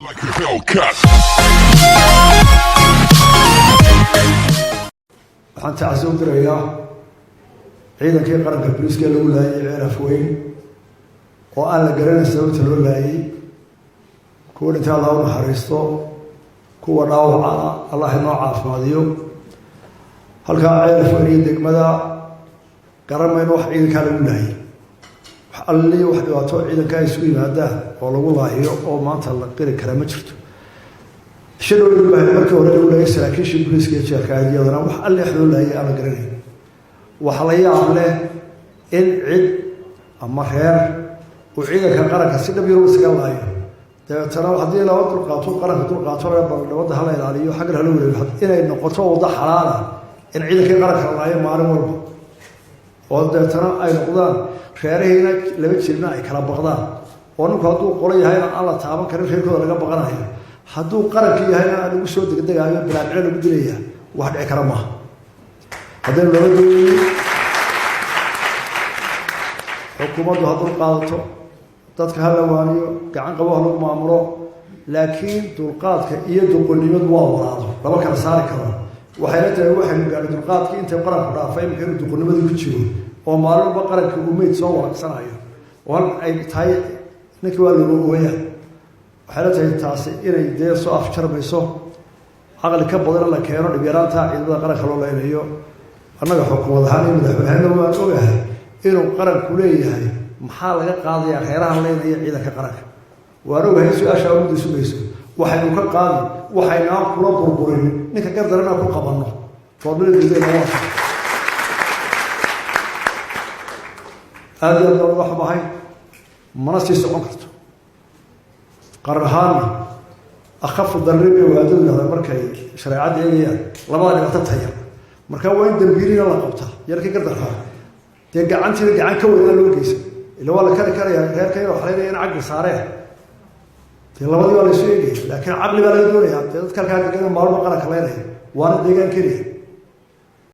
Like a Hellcat. Waxaan tacsi u dirayaa ciidankii qaranka booliiska lagu laayay Ceel Afweyn oo aan la garanayn sababta loo laayay. Kuwa dhinta Allah u naxariisto, kuwa dhaawacana Allah inoo caafimaadiyo. Halkaa Ceel Afweyn iyo degmada garan mayno wax ciidankaa lagu laayay. Wax alli wax dhibaato ciidankaa ay isugu yimaadaan oo lagu laahiyo oo maanta la qiri karaa ma jirto. Shadhow markii hore lagu laayay saraakiishii booliiska iyo jeelka iyadana wax alli wax loo laayay aan la garanayn. Waxa la yaab leh in cid ama reer uu ciidanka qaranka si dhab yar isaga laayo, dabeetana haddii laba dulqaato, qaranka dulqaato, nabadda hala ilaaliyo, xaggan hala wareego, inay noqoto waddo xalaala in ciidankii qaranka la laayo maalin walba, oo dabeetana ay noqdaan reerahiina laba jirna ay kala baqdaan, oo ninku hadduu qolo yahayna aan la taaban karin, reerkooda laga baqanayo, hadduu qaranka yahayna aan lagu soo degdegaayo, bilaabcilo lagu dilaya, wax dhici kara maaha. Haddaynu laba doonaynin, xukuumaddu ha dulqaadato, dadka ha la waaniyo, gacan qabo ha lagu maamulo, laakiin dulqaadka iyo doqonnimadu waa walaado, lama kala saari karo. Waxayna tahay waxaynu gaadhay dulqaadkii intay qaranku dhaafay, imika inuu doqonnimadii ku jiro oo maalinba qaranka uu meyd soo walaaqsanayo oo hal ay tahay ninkii waa looga ooyaa. Waxayna tahay taasi inay dee soo afjarmayso, caqli ka badan la keeno dhibyaraanta ciidamada qaranka loo leynayo. Annaga xukuumad ahaan iyo madaxweynehena waan ogahay inuu qaranku leeyahay. Maxaa laga qaadayaa reeraha leynaya ciidanka qaranka? Waan ogahay in su-aashaa mudda sugayso. Waxaynu ka qaadi waxaynaan kula burburin ninka gardarana ku qabanno foormaladeedna waa aada iyo aad baan uga xumahay, mana sii socon karto. Qaran ahaanna akhafu darri bay waadadu yidhahdaa markay shareecadda eegayaan labada dhibaato taya. Marka waa in dambiilina la qabtaa yarkii gardarkaa, dee gacantiina gacan ka weyn aan loo geysan, ila waa la kari karaya reerka inuu xalaynaya in cagli saareen. Dee labadii waa laysu eegaya, laakiin caqli baa laga doonaya. Dee dadka halkaa degan maalmo qaranka leynaya waana deegaan keliya.